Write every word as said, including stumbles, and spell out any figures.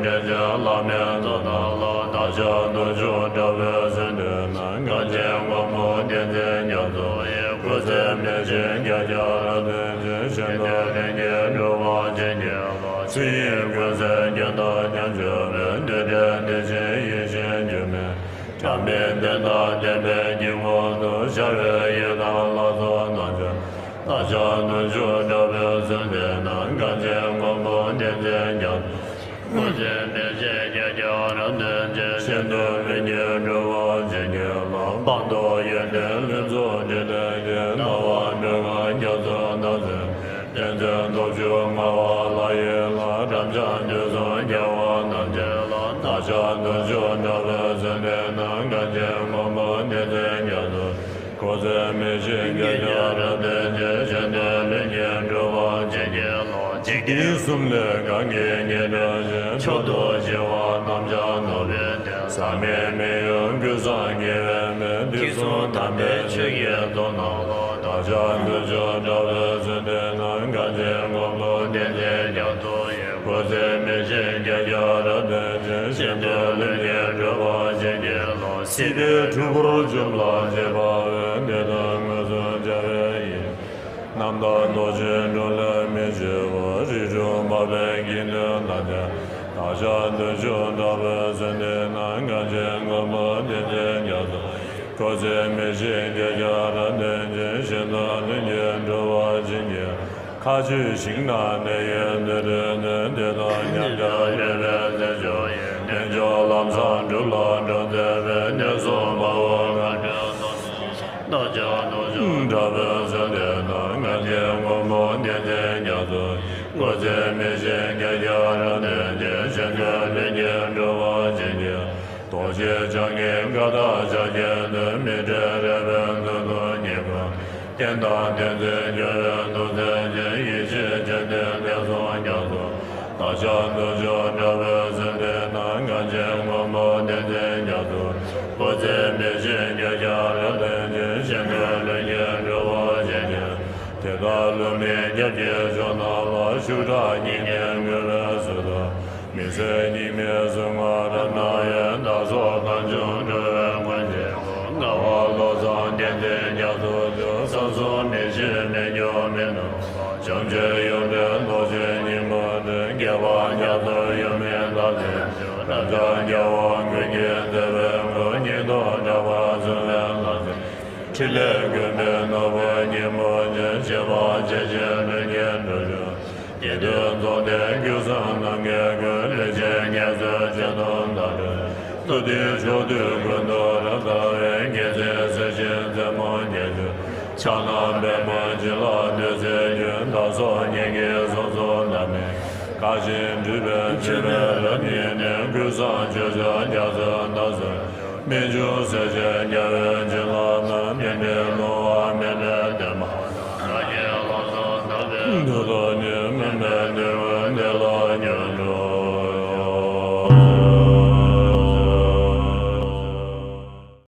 ཆེན་བླ་མེད་རྫོགས་རྣམས་ལ། བདག་ཅག་དུང་ཕྱུར་དྲག་པོའི་མཚོན་དེ་ན། མཁའ་སྤྱན་སྒོ་མོ་ལྡན་མཚན་རྒྱ་མཚོ་ཡི། སྐུ་ཚེ་མི་ཤིགས་བརྒྱ་བརྒྱ་རབ་བརྟན་ཅིང་། གཞན་དོན་ལྷུན་གྱིས་གྲུབ་པར་བྱིན་གྱིས་རློབས། ཚེ་ཡི་ཀུན་གསལ་རྒྱུན་དང་ཉམ་ཆུང་མེད། འདུས་བྲལ་བདེ་ཆེན་ཡེ་ཤེས་འགྱུར་མེད། གྲངས་མེད་བདེན་མཐའ་བརྟན་པའི་དཀྱིལ་འཁོར་དུ། ཤར་བའི་ཡུལ་དང་ལྷ་ཚོགས་རྣམས་ཀྱང་། བདག་ཅག་དུང་ཕྱུར་དྲག་པོའི་མཚོན་དེ་ན། མཁའ་སྤྱན་སྒོ་མོ་ལྡན་མཚན་རྒྱ་མཚོ། སྐུ་ཚེ་མི་ཤིགས་བརྒྱ་བརྒྱ་རབ་བརྟན་ཅིང་། གཞན་དོན་ལྷུན་གྱིས་གྲུབ་པར་བྱིན་གྱིས་རློབས། སྤངས་རྟོགས་ཡོན་ཏན་ལྷུན་རྫོགས་ཕྲིན་ལས་ཀྱིས། སྣང་བ་འགྲོ་ལྔ་རྒྱ་མཚོ་རྣམ་གསལ་བའི། བསྟན་འཛིན་སྟོབས་བཅུ་མངའ་བ་ལྷ་ཡི་ལྷ། རབ་འབྱམས་དུས་གསུམ་རྒྱལ་བ་རྣམས་ཀྱི་ལྷ། བདག་ཅག་དུང་ཕྱུར་དྲག་པོའི་མཚོན་དེ་ན། མཁའ་སྤྱན་སྒོ་མོ་ལྡན་མཚན་རྒྱ་མཚོ། སྐུ་ཚེ་མི་ཤིགས་བརྒྱ་བརྒྱ་རབ་བརྟན་ཅིང་། གཞན་དོན་ལྷུན་གྱིས་གྲུབ་པར་བྱིན་གྱིས་རློབས། འཇིག་རྟེན་གསུམ་ལས་གང་གིས་སྙན་སྒྲོག་ཅིང་། མཆོག་ཏུ་གཞན་དབང་རྣམ་སྦྱར་ནོར་བུའི་གཏེར། ཟག་མེད་མི་གཡོ་ཀུན་བཟང་དགེ་བའི་སྨན། དུས་གསུམ་དམ་པའི་ཆོས་ཀྱི་མཚོ་རྣམས་ལ། བདག་ཅག་དུང་ཕྱུར་དྲག་པོའི་མཚོན་དེ་ན། མཁའ་སྤྱན་སྒོ་མོ་ལྡན་མཚན་རྒྱ་མཚོ་ཡི། སྐུ་ཚེ་མི་ཤིགས་བརྒྱ་བརྒྱ་རབ་བརྟན་ཅིང་། གཞན་དོན་ལྷུན་གྱིས་གྲུབ་པར་བྱིན་གྱིས་རློབས། སྲིད་པའི་འཁྲུལ་འཁོར་འཇོམས་ལ་བྱེད་པ་འོད། འདི་དག་མངོན་སུམ་འཆར་བའི་ཡིད། རྣམ་དག་རྡོ་རྗེའི་འགྲོ་ལས་མི་ཆོད་པ། རིགས་དྲུག་འཕགས་པའི་དགེ་འདུན་ལ་བརྟེན། བདག་ཅག་དུང་ཕྱུར་དྲག་པོའི་མཚོན་དེ་ན། མཁའ་སྤྱན་སྒོ་མོ་ལྡན་མཚན་རྒྱ་མཚོ། སྐུ་ཚེ་མི་ཤིགས་བརྒྱ་བརྒྱ་རབ་བརྟན་ཅིང་། གཞན་དོན་ལྷུན་གྱིས་གྲུབ་པར་བྱིན་གྱིས། མཁའ་སྤྱོད་ཞིང་རྣམས་གནས་ཡུལ་དུ་གྲོལ་ནས། བདེ་དང་མཉམ་པར་ཡོད་པའི་རྩེ་མཆོག་ཡིན། རྣལ་འབྱོར་ལམ་བཟང་སྒྲུབ་ལ་འགྲོ་མཛད་པའི། ངན་སོང་དཔའ་བོ་ངན་འགྲོའི་གནོད་བདག་ཅག་དུང་ཕྱུར་དྲག་པོའི་མཚོན་དེ་ན། མཁའ་སྤྱན་སྒོ་མོ་ལྡན་མཚན་རྒྱ་མཚོ་ཡི། སྐུ་ཚེ་མི་ཤིགས་བརྒྱ་བརྒྱ་རབ་བརྟན་ཅིང་། གཞན་དོན་ལྷུན་གྱིས་གྲུབ་པར་བྱིན་གྱིས། རྡོ་རྗེ་འཆང་གི་མངའ་བདག་ཕྱག་རྒྱའི་མཐུ། མི་འབྲལ་རས་པའི་མདུན་དུ་བསྙེན་བཀུར། རྟེན་དང་བསྟན་འཛིན་སྐྱོང་བའི་མཐུ་རྩལ་ཅན། ཡེ་ཤེས་སྤྱན་ལྡན་ངན་སོང་རྒྱ་མཚོ། བདག་ཅག་དུང་ཕྱུར་དྲག་པོའི་མཚོན་དེ་ན། མཁའ་སྤྱན་སྒོ་མོ་ལྡན་མཚན་རྒྱ་མཚོ། སྐུ་ཚེ་མི་ཤིགས་བརྒྱ་བརྒྱ་རབ་བརྟན་ཅིང་། གཞན་དོན་ལྷུན་གྱིས་གྲུབ་པར་བྱིན་གྱིས། དེ་དག་ལུས་མེད་སྐྱབས་ཀྱི་མཆོག་རྣམས་ལ། ཤུགས་དྲག་སྙིང་ནས་མོས་པའི་ཚུལ་དུ། མི་བཟད་གཉིས་མེད་གཟུངས་སྔགས་རབ་སྨྲ་བའི། བདག་སོགས་གང་བྱུང་འགྲོ་བའི་མགོན་ཆེན་པོ། ངག་དབང་བློ་བཟང་བསྟན་འཛིན་རྒྱ་མཚོ་མཆོག། བསམ་སྲུང་མི་ཤིགས་མི་ཉམས་མི་ནུབ་པ། བྱམས་ཆེན་ཡོན་ཏན་རྡོ་རྗེ་སྙིང་པོ་སྟེ། རྒྱལ་བ་རྒྱ་མཚོ་ཡུམ་མི་ལྡན་ཏེ། རབ་འབྱམས་རྒྱལ་བ་ཀུན་གྱི་བདེ་བའི་མགོན། སྙིང་སྟོབས་དྲེགས་པ་བཙུན་མའི་ལྷ་སྲིན། ཕྲིན་ལས་ཀུན་ཕན་ནོར་བུ་སྙིང་པོ་ཅན། བྱེ་བ་ཕྱེད་ཕྱེད་ལྷུན་གྱིས་གྲུབ་ཤོག། དགེ་འདུན་རྫོགས་ལྡན་ཀུན་བཟང་རྣམ་ལྔའི་མགོན། ལས་ཅན་ངན་སོང་སྤྱོད་གདུང་དག་སྒྲོལ། ཐུབ་བསྟན་ཕྱོགས་དུས་ཀུན་ཏུ་རབ་དར་བའི། རྒྱལ་མཚན་གསལ་ཞིང་རྩེ་མོ་རྒྱན་ཅན། ཕྱག་ན་པདྨོ་བྱིན་རླབས་བདུད་རྩིའི་རྒྱུན། བདག་སོགས་ཉེས་དཀའི་ཚོགས་རྫོགས་ནད་མེད་དགའ་ཞིང་གྲུབ་པའི་མཆོད་པའི་རབ་བརྙེས་ནས། ཀུན་བཟང་སྤྱོད་མཆོག་རྒྱ་མཚོའི་བདག་སོགས། རྨད་བྱུང་སྲས་ཆེན་རྒྱལ་བའི་བྱིན་རླབས་རྣམས། བསྙེན་པའི་ཀློང་